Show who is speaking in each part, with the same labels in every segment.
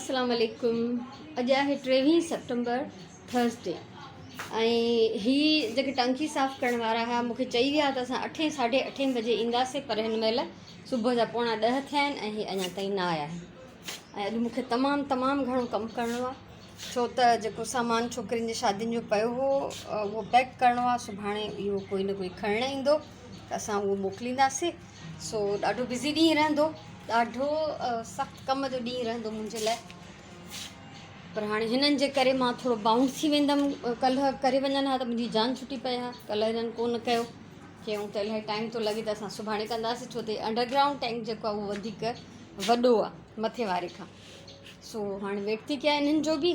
Speaker 1: السلام عليڪم اڄ آهي ٽيويهين سيپٽمبر ٿرسڊي ۽ هي جيڪي ٽانڪي صاف ڪرڻ وارا هئا مونکي چئي ويا ته اسان اٺين ساڍي اٺين بجي اينداسي پر هن مهل صبح جا پوڻا ڏهه ٿيا آهن ۽ هي اڃا تائين نه آيا آهن ۽ اڄ مونکي تمام تمام گهڻو ڪم ڪرڻو آهي ڇو ته جيڪو سامان ڇوڪرين جي شادين جو پيو هو اهو پيڪ ڪرڻو آهي سڀاڻي اهو ڪوئي نه ڪوئي کڻڻ ايندو ته اسان اهو موڪلينداسي سو ڏاڍو بزي ڏينهن رهندو ڏاڍو سخت ڪم جو ڏينهن رهندو منهنجي لاء پر هاڻي هنن جي ڪري مان ٿورو بائونڊ ٿي ويندم ڪلهه ڪري وڃن ها ته منهنجي جان ڇٽي پئي ها ڪلهه هنن ڪونه ڪيو چيائون ته الاهي ٽائيم ٿو لڳي ته اسان سڀاڻي ڪنداسين ڇو ته انڊر گرائونڊ ٽينڪ جيڪو آهي اهو وڌيڪ وڏو آهي مٿي واري کان سو هاڻي ويٽ ٿي ڪيان انهن جو به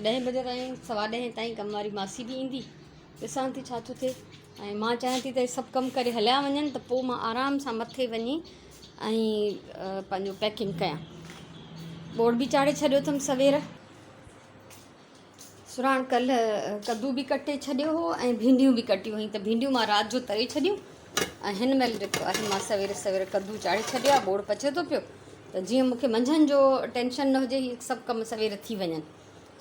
Speaker 1: ڏهين بجي تائين سوا ڏهين تائين ڪم واري ماسي به ايندي ڏسان ٿي ڇا ٿو ٿئي ۽ مان چاهيان ٿي ته هي سڀ ڪم ڪري هليا وڃن ته پوء مان آرام سان مٿي وڃي ۽ پنهنجو پيڪنگ ڪيان. ٻوڙ به چاڙهي ڇڏيو اٿم سوير. سراڻ ڪلهه ڪدو به ڪٽي ڇڏيو هو ۽ ڀينڊيون به ڪٽيون هيون ته ڀينڊيون مان رات جو تري ڇڏيون ۽ هن مهل جيڪو آهي مان سوير سوير ڪدو چاڙهي ڇڏيو آهي ٻوڙ پچي ٿو پيو ته جيئن مون کي منجهند جو ٽينشن نه هجي هي سڀ ڪم سوير ٿي وڃن.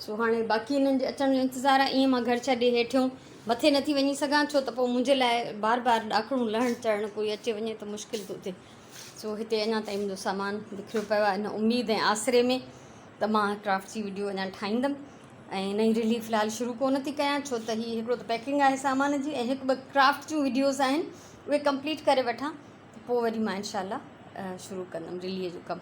Speaker 1: سو هاڻي باقي انهن جي اچڻ جو انتظار آهي. ائين مان گهر ڇڏي هيٺيون مٿي نٿي وڃي سگهان ڇو ته پوء منهنجي لاء بار بار ڏاڪڻون لهڻ چڙهڻ ڪوئي اچي وڃي ته مشڪل ٿو ٿئي. سو هتي اڃا تائين منهنجو سامان بکريو پيو آهي ان اميد ۽ آسري ۾ ته مان ڪرافٽ جي وڊيو اڃا ٺاهيندم ۽ نئين ريلي في الحال شروع ڪونه ٿي ڪيان ڇو ته هي هڪڙو ته پيڪنگ آهي سامان جي ۽ هڪ ٻه ڪرافٽ جون وڊيوز آهن اهي ڪمپليٽ ڪري وٺان ته پوء وري مان انشاء الله شروع ڪندم ريلي جو ڪم.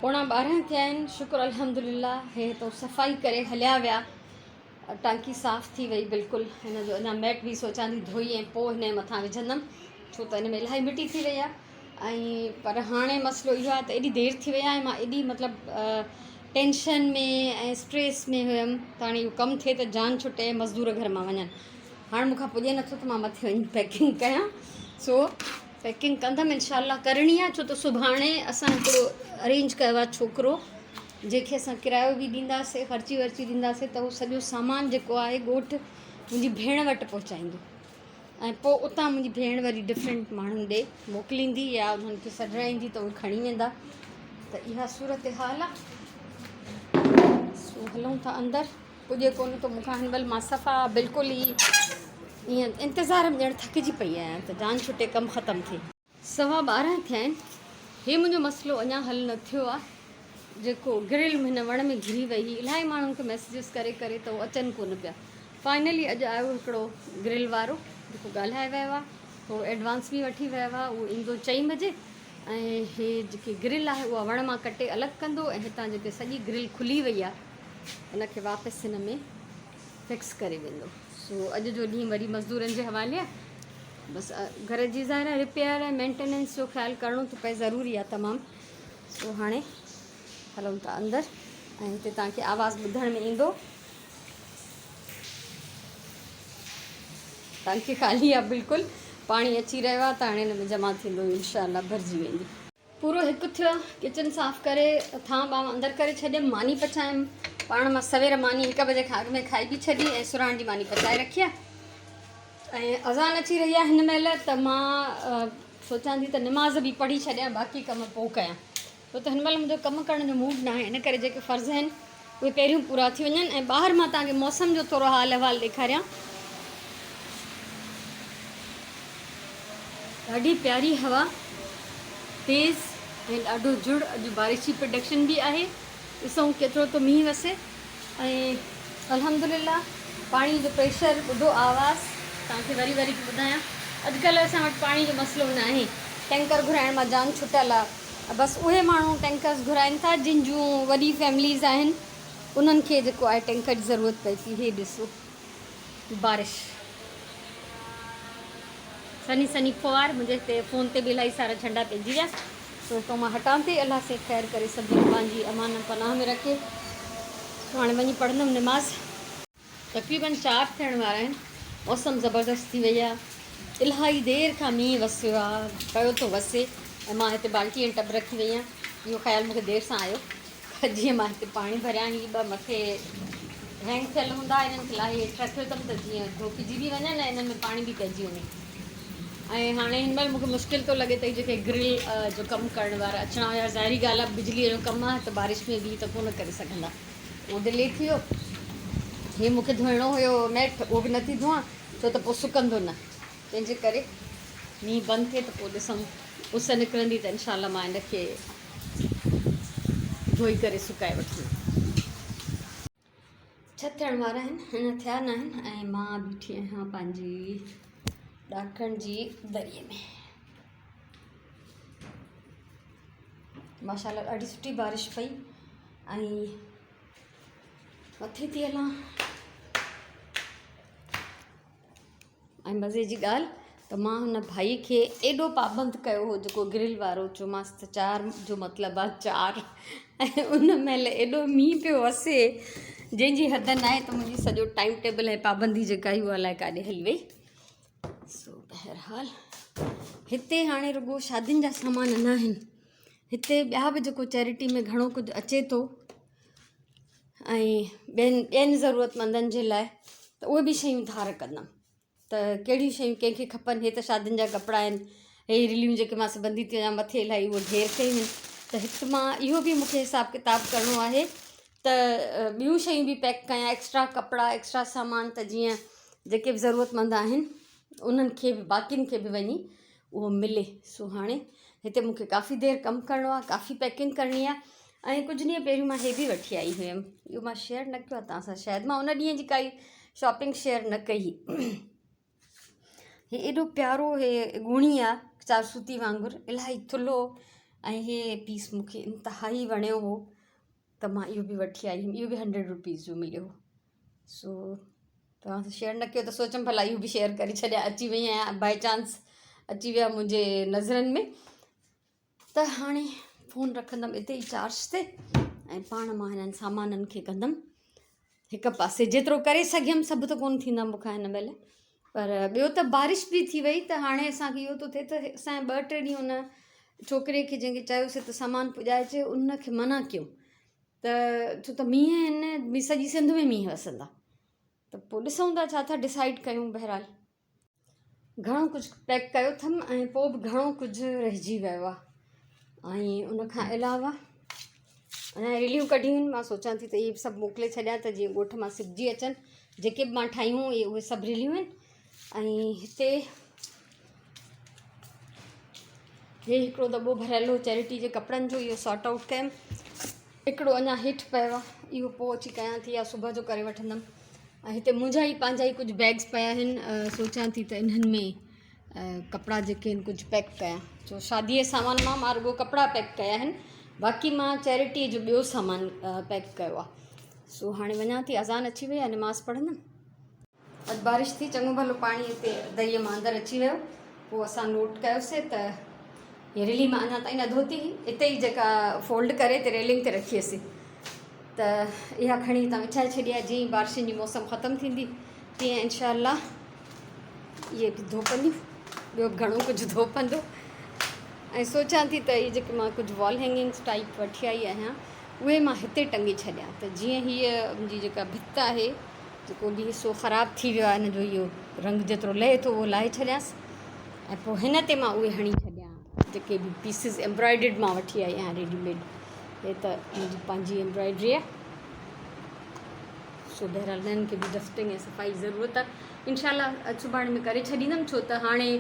Speaker 1: پوڻا 12 ٿيا آهن شڪر الحمدلله هي هتو صفائي ڪري هليا ويا ٽانڪي صاف ٿي وئي بلڪل هن جو اڃا ميٽ به سوچان ٿي ڌوئي ۽ پوء هن جي مٿان وجهندم ڇو ته هن ۾ الاهي مٽي ٿي وئي آهي ۽ پر هاڻي مسئلو اهو آهي ته ايڏي دير ٿي وئي آهي مان ايڏي مطلب ٽينشن ۾ ۽ اسٽريس ۾ هيم ته هاڻي اهو ڪم ٿئي ته جان ڇٽي مزدور گهر مان وڃن هاڻي مون کان پڄي نٿو ته مان مٿي وڃي پيڪنگ ڪيان سو پيڪنگ ڪندم انشاء الله ڪرڻي آهي ڇو ته سڀاڻي اسان هڪڙو ارينج ڪيو آهي ڇوڪرو جنهن کي اسان ڪرايو به ڏينداسي خرچي ورچي ڏينداسي ته هو سڄو سامان جيڪو آهي ڳوٺ منهنجي ڀيڻ وٽ پهچائيندو ۽ پوء اتان منهنجي ڀيڻ وري ڊفرنٽ ماڻهن ڏي موڪليندي يا انهن کي سڏرائيندي ته اهي کڻي ويندا ته اها صورت حال آهي سو هلون ٿا اندر پڄي ڪونه ٿو مون کان هن مهل مان صفا بلڪل ئي ائين انتظار ۾ ڄڻ ٿڪجي پئي آهيان ته جان ڇٽي ڪم ختم ٿئي. 12:15 ٿيا آهن هي منهنجو مسئلو اڃا حل نه ٿيو آهي جيڪو گرل هن وڻ ۾ گهري وئي هئي الاهي ماڻهن کي ميسيجز ڪري ڪري ته هو اچن ڪونه پيا فائنلي اڄ آيو هڪڙو گرل وارو جيڪو ڳالهائي ويو آهي ٿورو ايڊوانس به وٺي ويو آهي اهو ايندو چئين بجي ۽ هي جيڪي گرل آهي اها وڻ مان ڪٽي الڳ ڪندو ۽ هتان جيڪي سڄي گرل کلي وئي آهي ان کي واپس هن ۾ فڪس ڪري ويندو. سو اڄ جو ڏينهن وري مزدورن جي حوالي آهي. بس گهر جي ظاهر آهي رپيئر ۽ مينٽيننس جو خيال ڪرڻو ٿو پئي ضروري آهي تمام. سو هاڻي هلون ٿا اندر ۽ هتي توهان کي آواز ٻڌڻ ۾ ايندو. ٽانڪي خالي آهي بلڪل پاڻي اچي رهيو آهي ته هاڻي هن ۾ جمع ٿيندو انشاء الله ڀرجي ويندي. پورو هڪ ٿيو، ڪچن صاف ڪري ٿانء ٻانء اندر ڪري ڇڏيم، ماني پچايم، پاڻ مان سوير ماني هڪ بجي کان اڳ ۾ کائي به ڇڏي ۽ سرهاڻ جي ماني پچائي رکي آهي ۽ اذان اچي رهي آهي هن مهل ته مان سوچان ٿي ته نماز به پڙهي ڇڏيان باقي ڪم پوء ڪيان ڇو ته هن مهل منهنجو ڪم ڪرڻ جو موڊ ناهي ان ڪري جيڪي فرض آهن اهي پهريون پورا ٿي وڃن ۽ ٻاهر مان توهان کي موسم جو ٿورو حال احوال ڏيکاريان. ڏاڍي پياري هوا، تيز ۽ ڏاڍو جهڙ، اڄ بارش جي پرڊڪشن به آهي، ڏسون ڪيترو ٿو مينهن وسي ۽ الحمدلله پاڻي جو پريشر ٻڌو آواز توهان کي وري وري ٿي ٻڌايان اڄڪلهه اسان وٽ پاڻي جو مسئلو ناهي ٽينڪر گهرائڻ مان جان ڇٽل آ. بس اهي ماڻهو ٽينڪرز گهرائين ٿا جن جون وڏي فيمليز آهن انهن کي جيڪو آهي ٽينڪر جي ضرورت پئي ٿي. هي ڏسو بارش سنهي سنهي ڦوهار منهنجي هتي فون تي به الاهي سارا جهنڊا پئجي ويا سو هتو مان هٽان ٿي. الله سائين خير ڪري سڀني کي پنهنجي امان ۽ پناهه ۾ رکي. سو هاڻي وڃي پڙهندم نماز. تقريبن چار ٿيڻ وارا آهن. موسم زبردست ٿي وئي آهي. الاهي دير کان مينهن وسيو آهي، پيو ٿو وسي ۽ مان هتي بالٽي ۽ ٽب رکي وئي آهيان. اهو خيال مون کي دير سان آيو ته جيئن مان هتي پاڻي ڀريان هي ٻه مٿي هينگ ٿيل هوندا انهن کي لاهي هيٺ رکيو اٿم ته جيئن ڌوپجي به وڃن ۽ انهن ۾ پاڻي به پئجي وڃي ۽ هاڻي هن مهل مون کي مشڪل ٿو لڳي ته هي جيڪي گرل جو ڪم ڪرڻ وارا اچڻا هيا ظاهري ڳالهه آهي بجليء جو ڪم آهي ته بارش ۾ بيهي ته ڪونه ڪري سگهندا اهو ڊلي ٿي ويو هي مون کي ڌوئڻو هيو ميٽ اهو به نٿي ڌوئان ڇو ته پوء سڪندو نه تنهن جي ڪري مينهن بند ٿئي ته پوء ڏسون اس نڪرندي ته انشاء الله مان ان کي ڌوئي ڪري سڪائي وٺندم. ڇهه ٿيڻ وارا آهن اڃا ٿيا نه آهن ۽ مان بيٺي آهيان پنهنجي ڏاڪڻ جي دريء ۾. ماشاء الله ڏاڍي سٺي بارش پئي ۽ مٿي ٿي هلان. ۽ مزي جي ڳالهه ته مان هن ڀائي کي ايڏو پابند ڪيو هو جيڪو گرل وارو چيومانس ته چار جو مطلب آهي چار ۽ ان مهل ايڏو مينهن پيو وسي جنهن جي حد ناهي ته منهنجي سڄو ٽائيم ٽيبل ۽ پابندي جيڪا هئي اها الائي ڪاڏي هلي وئي سو بهرحال هتي هاڻي رڳو شادين جا سامان نه آهن هتي ٻيا به جيڪو چيرٽي ۾ گهڻو ڪجهه اچي ٿو ۽ ٻين ٻين ضرورتمندن جي لاءِ ته اهي به شيون ڌار ڪندم ته ڪهڙيون شيون ڪنهن کي کپن هي ته شادين جا ڪپڙا آهن هي رليون جيڪي مان سبندي ٿي وڃان مٿي الاهي اهي ڍير ڪيون آهن ته هت مان اهو به مون کي حساب ڪتاب ڪرڻو آهي ته ٻيون شيون به پيڪ ڪيان ايڪسٽرا ڪپڙا ايڪسٽرا سامان ته جيئن جيڪي به ضرورتمند آهن انهن کي به باقين کي به وڃي اهو ملي سو هاڻي هتي مون کي ڪافي دير ڪم ڪرڻو آهي ڪافي پيڪنگ ڪرڻي آهي ۽ ڪجهه ڏينهن پهريون مان هي به وٺي آئي هيم اهو مان شيئر نه ڪيو آهي توهان سان شايد مان ان ڏينهن جي ڪائي شاپنگ شيئر نه ڪئي هي ايڏو پيارو هي ڳوڻي آهي چارسوتي وانگر الاهي ٿلهو ۽ هي پيس مونکي انتهائي وڻيو هو ته مان اهو به وٺي آئي هيم اهو به هنڊريڊ روپيز جو مليو هو سو توهان سان شيئر نه ڪيو ته سوچيم ڀلا اهو به شيئر ڪري ڇڏيان اچي وئي آهيان باء چانس اچي ويا منهنجي نظرن ۾ ته هاڻي فون رکندم اتي ئي چارج تي ۽ پاڻ مان هنن سامانن کي ڪندم هڪ پاسي جيترو ڪري سگهيم سڀ ته ڪونه ٿيندا مون کان هن مهل پر ٻيو ته بارش به ٿي وئي ته هاڻي اسانکي اهو ٿو ٿئي ته اسان ٻه ٽي ڏينهن ان ڇوڪري کي جنهن کي چيوسي ته سامان پڄائي اچي ان کي منع ڪيون ته ڇو ته مينهن آهن سڄي سنڌ ۾ مينهن وسندا ته پوء ڏسون ٿا ڇا ٿا ڊسائيڊ ڪيون بهرحال گهڻو ڪجهه پيڪ ڪيو اٿم ۽ پوءِ به گهڻو ڪجهه رهجي ويو آهي ۽ ان کان علاوه اڃا ريليون ڪڍيون آهن مان سوچان ٿي ته اهي به سڀ موڪلي ڇڏيان ته جيئن ڳوٺ مان سبجي اچن جيڪي به مان ٺاهيون اهي اهي سڀ ريليون آهن ۽ هتي هي هڪڙو دٻو ڀريل هو چيرٽي جي ڪپڙن جو اهو سارٽ آئوٽ ڪيم هڪڙو اڃا هيٺ پيو آهي اهو پوءِ اچي ڪيان ٿي يا صبح جو ڪري وٺندم ۽ هتي منهنجا ئي پنهنجا ئي ڪجهه بيگس پيا آهن سوچان ٿي ته انهن ۾ ڪپڙا جيڪي آهن ڪجهه پيڪ ڪيان ڇو شاديء جي سامان مان مان رڳو ڪپڙا پيڪ ڪيا آهن باقي مان چيرٽيء جو ٻيو سامان پيڪ ڪيو آهي سو هاڻي وڃان ٿي اذان اچي وئي آهي نماز پڙهندم. اڄ بارش ٿي چڱو ڀلو پاڻي هتي دريء مان اندر اچي ويو پوء اسان نوٽ ڪيوسي ته هي رلي مان اڃا تائين نه ڌوتي هئي اتي ئي جيڪا فولڊ ڪري اتي ريلنگ تي رکي هئسي ته اها کڻي هتان وڇائي ڇڏي آهي جيئن ئي بارشن جي موسم ختم ٿيندي تيئن انشاء الله اهي به ڌوپنديون ٻيو به گهڻو ڪجهه ڌوپندو ۽ سوچان ٿي ته اهي جيڪي مان ڪجهه وال هينگنگس ٽائپ وٺي آئي آهيان اهي مان هتي ٽنگي ڇڏيان ته جيئن هيء منهنجي جيڪا ڀت آهي جيڪو به حصو خراب ٿي ويو آهي ان جو اهو رنگ جيترو لهي ٿو اهو لاهي ڇڏيانس ۽ پوء هن تي مان اهي هڻي ڇڏيان جيڪي به پيسز ايمبرائڊرڊ مان وٺي آئي آهيان ريڊي ميڊ هي ته منهنجي پنهنجي ايمبرائڊري آهي سو بهرحال هنن کي به ڊسٽنگ ۽ صفائي ضرورت آهي انشاء الله اڄ سڀاڻي ۾ ڪري ڇڏيندم ڇو ته هاڻي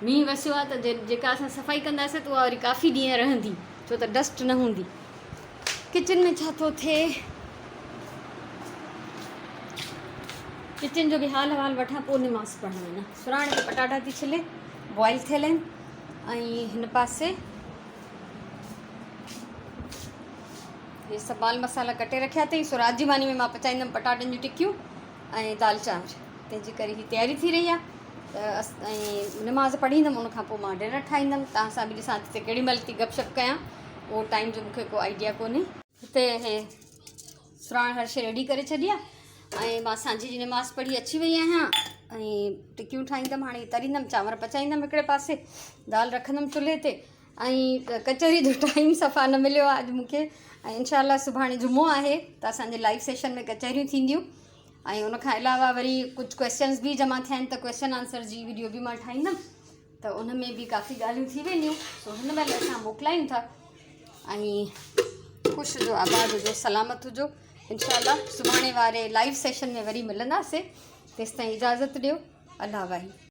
Speaker 1: مينهن وسيو آهي ته جيڪا اسان صفائي ڪنداسين ته اها وري ڪافي ڏينهن رهندي ڇو ته ڊسٽ نه هوندي ڪچن ۾ ڇا ٿو ٿئي؟ ڪچن جو به حال احوال وٺان پوء نماز پڙهڻ وڃان. سراڻ تي پٽاٽا ٿي ڇلي بوائل ٿيل آهن ۽ هن پاسي هي سڀ مال مصالحا ڪٽي رکيا اٿئي سو رات جي ماني ۾ مان پچائيندم پٽاٽن جون ٽڪيون ۽ دال چانور تنهن جي ڪري هي تياري ٿي رهي آهي ته ۽ نماز پڙهيندم ان کان پوء مان ڊنر ٺاهيندم توهان سان به ڏسان ٿي ته ڪهڙي مهل ٿي گپ شپ ڪيان اهو ٽائيم جو مونکي ڪو آئيڊيا ڪونهي. هتي هي سراڻ هر شي ريڊي ڪري ڇڏي آهي ۽ مان سانجهي جي نماز پڙهي اچي وئي آهيان ۽ ٽڪيون ٺاهيندم هاڻي تريندم چانور پچائيندم هڪڙي پاسي دال رکندم چلهي تي ۽ ڪچهري جو ٽائيم صفا نه مليو آهي اڄ مون کي ۽ انشاء الله سڀاڻي جمعو آهي ته اسان جي لائيو سيشن ۾ ڪچهريون ٿينديون ۽ ان کان علاوه وري ڪجهه ڪويسچنس به جمع ٿيا آهن ته ڪويسچن آنسر جي ويڊيو به مان ٺاهيندم ته ان ۾ به ڪافي ڳالهيون ٿي وينديون. سو هن مهل اسان موڪلايون ٿا ۽ خوش هجو، آباد هجو، سلامت هجو. انشاء الله سڀاڻي واري لائيو سيشن ۾ وري ملنداسي، تيستائين اجازت ڏيو. الله واهي.